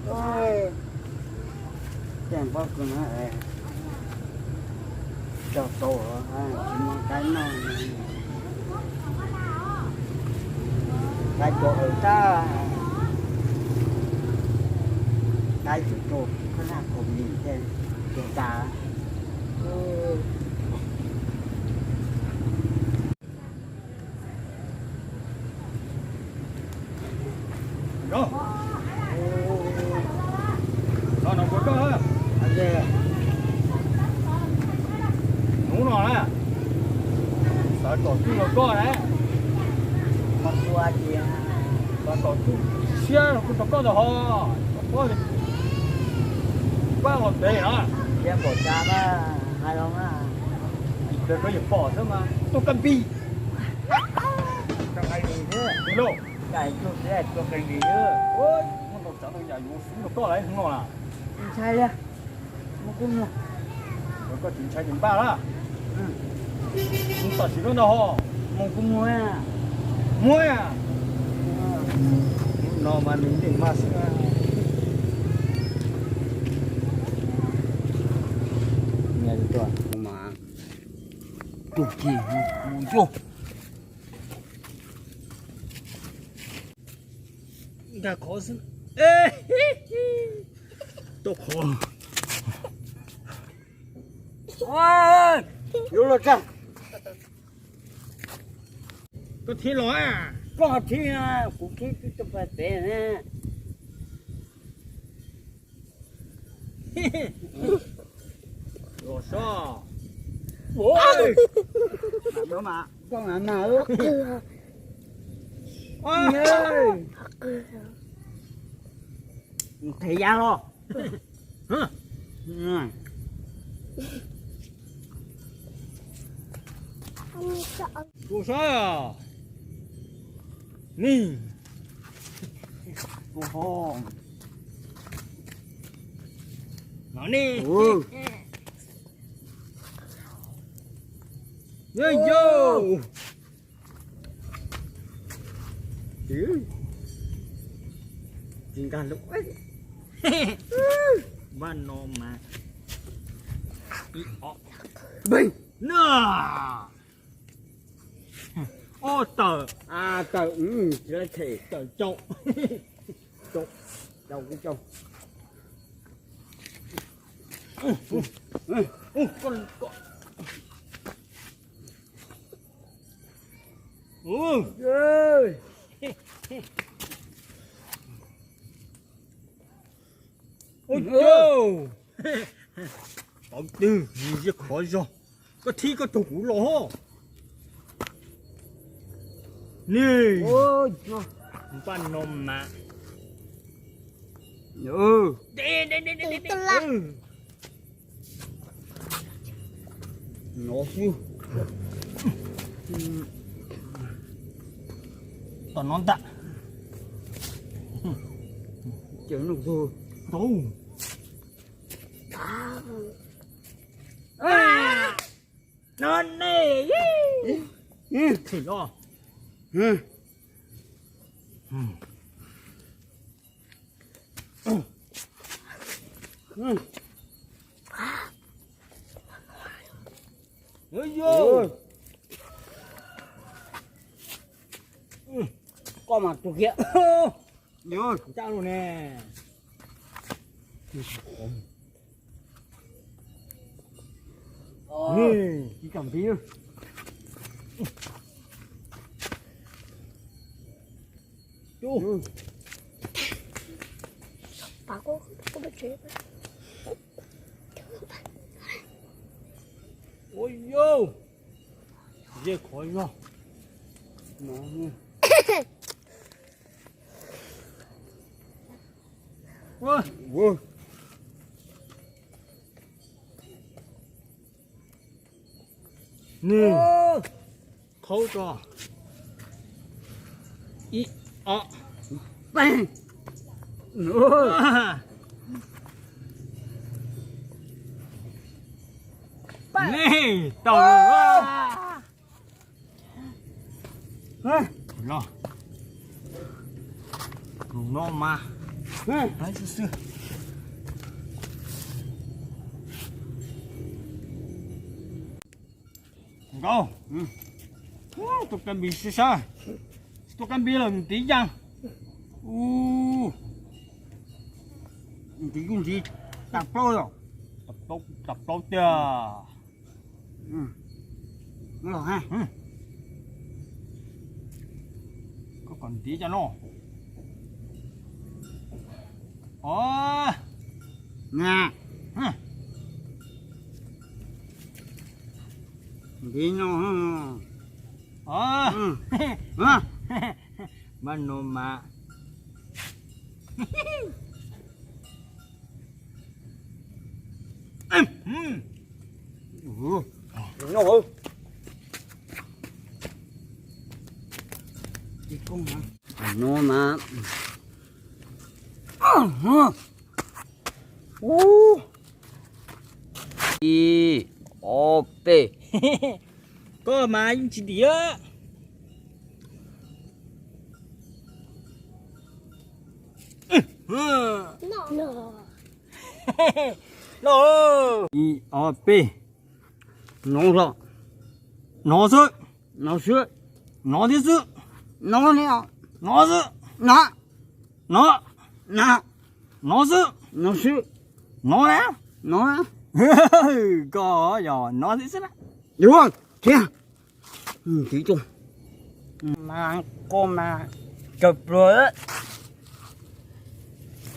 Ej, tej pob kws no tso tau, tsis muaj qaib noj, qaib tso aws tag, qaib tsuas tso khaub hlab kaus hmoov thiaj tso tas. Hnub no na, xav kom tsuj rau koj na. Xav kom tsuj siab rau koj ntag ho. Koj pab los ntev na. Ces koj yuav pom xwb mas tuaj kab npis. Lauj, muaj ntau tsav ntau yam yuav xwb rau koj lawm hnub no na. Koj tsis ntshai ces npaj na. Mus tam sim no ntag ho. Muab no mas nws yeej mag xwb. Tus kis mus yog nkag qhov xwb. Tau qhov. Yuav luag tag. Koj thib los, koj thib, kuv thib twb tau pais pem na. Los sob. Koj mas mas. Qhia yas los. Tus sab, ni, tus ho, no ni, yo yo. Tsis nkag lub, npaj no mas ib ob, na, ob tawm, tawm, tawm cau, cau, cau, cau. Ua, qhov twg nws ziaj qhov zog, koj thib koj tug kuv los ho. Ni, npaj no mas. No xwb. Tom no ntag. Ces nug tug. No ne. Thim no. Koj mas tus kiag. Ncaj lus ne. Ib kam pib. Ua yau, ziaj qhov zog. Ua, ni, qhaub tso. Ib, ob, peb. Ni, tau los. Los, no mas. Xwb xwb. Nkauj, tus kab npis sib sab, tus kab npis lawm ntiv yas. Ub, ntiv kuj ntiv tas plaub, tas plaub tiag. Koj kom ntiv cov no. Ntiv no. Mas no mas. No mas. Ib, ob, peb. Koj mas yeej tsis dim. Ib, ob, peb. No los. No xwb. No xwb. No thiab xwb. No, no xwb. No, no, no xwb. No xwb. No na. No. Koj yog no thiab xwb na. Yuav thiab. Tiv tus mas koj mas cawg pluag.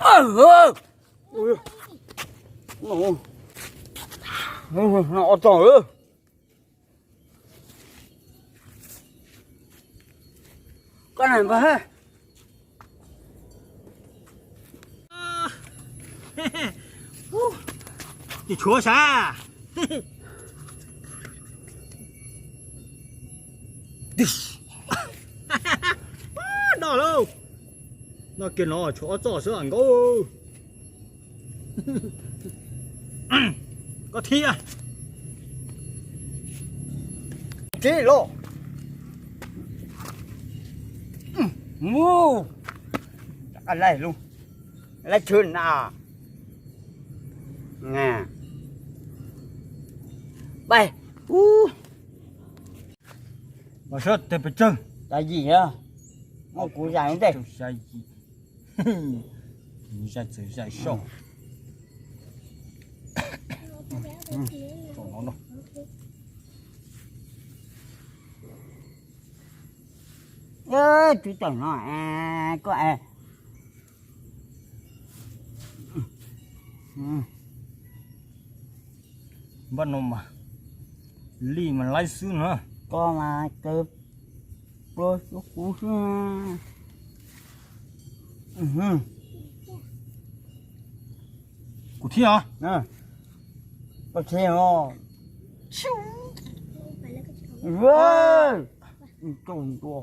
Ob txog. Koj na npawg. Tis tshuav sav. No lauj. No kiag no tshuav ob txoj xwb nkauj. Koj thiab. Tib los. Mus. Laij lub. Laij tshwm na. Pais. Ub. Mas sab tes pes tsawg? Xya yim. Kuv zais ntej. Xya yim. Zais txawm zais soj. Tsom no no. Twb tawm no koj. Npaj no mas lij mas laib xwb na. Koj mas kaw pluag xwb kuv xwb. Kuv thiab os. Koj thiab os. Tau ntua.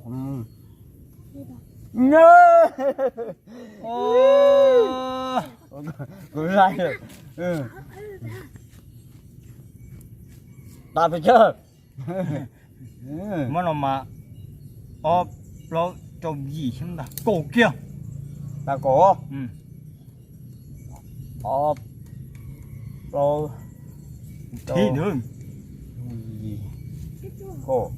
Kuv laij. Tas pes tsawg? Muab no mas ob plaub rau yim xyoo ntag, kaum kiag. Tas kaum. Ob plaub thib. Kaum.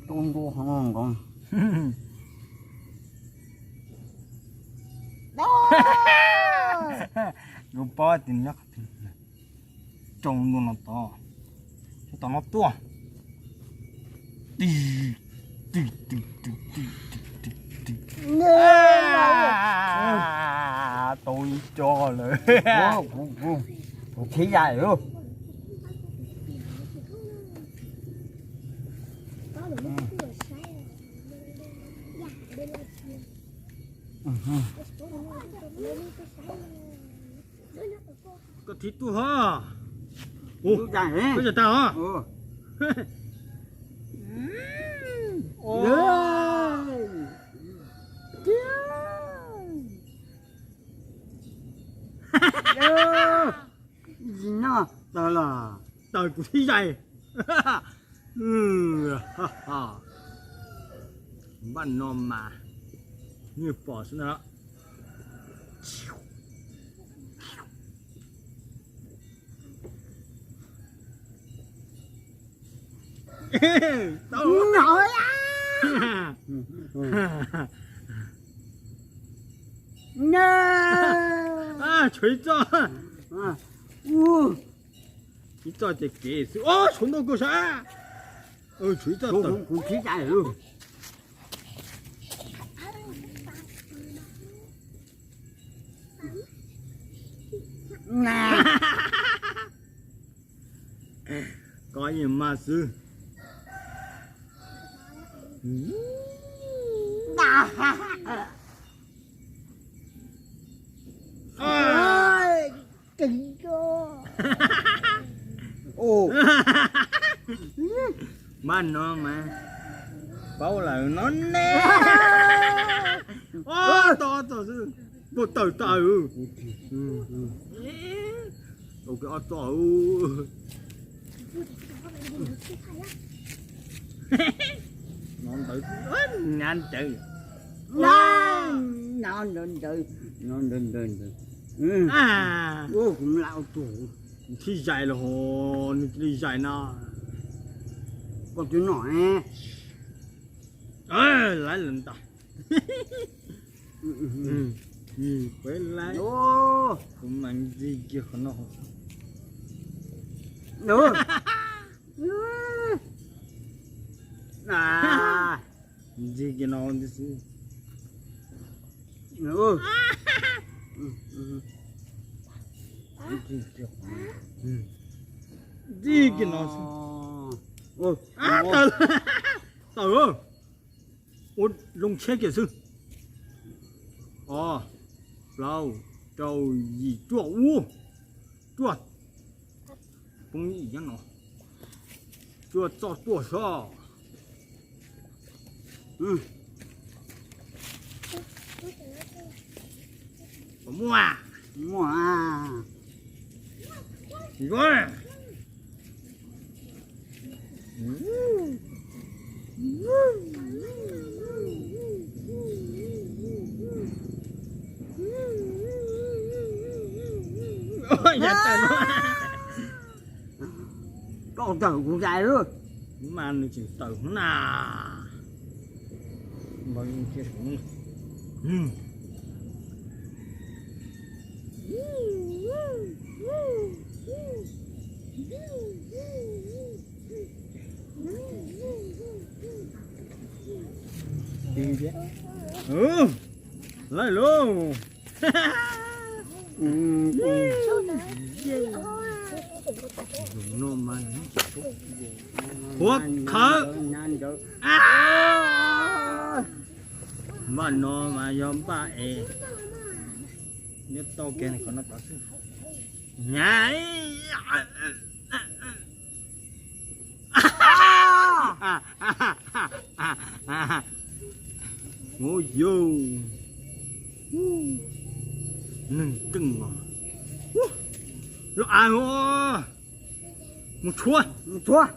Tub ntuj nkoos. Kuv paub tias nyob qhov twg. Rau ntua no tod, rau tom no tuaj. Tig, tig, tig, tig, tig, tig, tig, tig. Tau ib co lawm. Kuv thib yam lawm. Koj thib tuaj hos. Ub, koj tsis tau hos. Tsis noj tawg los tawg kuv thiab zais. Npaj no mas, nws pom xwb na. Tshuav ib txoj, ib txoj ces kev xwb. Tshuav ntau kawg sab. Tshuav ib txoj tawm. Koj yeej mag xwb. Mas no mas paub lawm no ne. Tau ob txoj xwb, puag tawm tawm. Tau kiag ob txoj. No ntawd, nyab ntawd, no ntawd ntawd, no ntawd ntawd ntawd. Kuv lam ua tus thib zais los ho, nws cia li zais no. Koj twb noj, lawv lawm ntag. Peb lawm, kuv mas ntxig kiag qhov no. Ntxig kiag no xwb. Ntxig kiag no xwb. Tawm, tawm. Ua zoo tshiab kiag xwb. Ob, plaub, rau, yim, cuaj, ub, cuaj. Poob ib nyob no. Cuaj txoj tuaj sob. Puas muaj? Muaj. Koj tawm kuv zais lawm. Mas nws tseem tawm na. Lawm lauj. Huab khawv. Npaj no mas yog npaj es nyob tau kiag qhov no tod xwb. Ua yau, neeg keej os. Los as, mus tshuab, mus tshuab.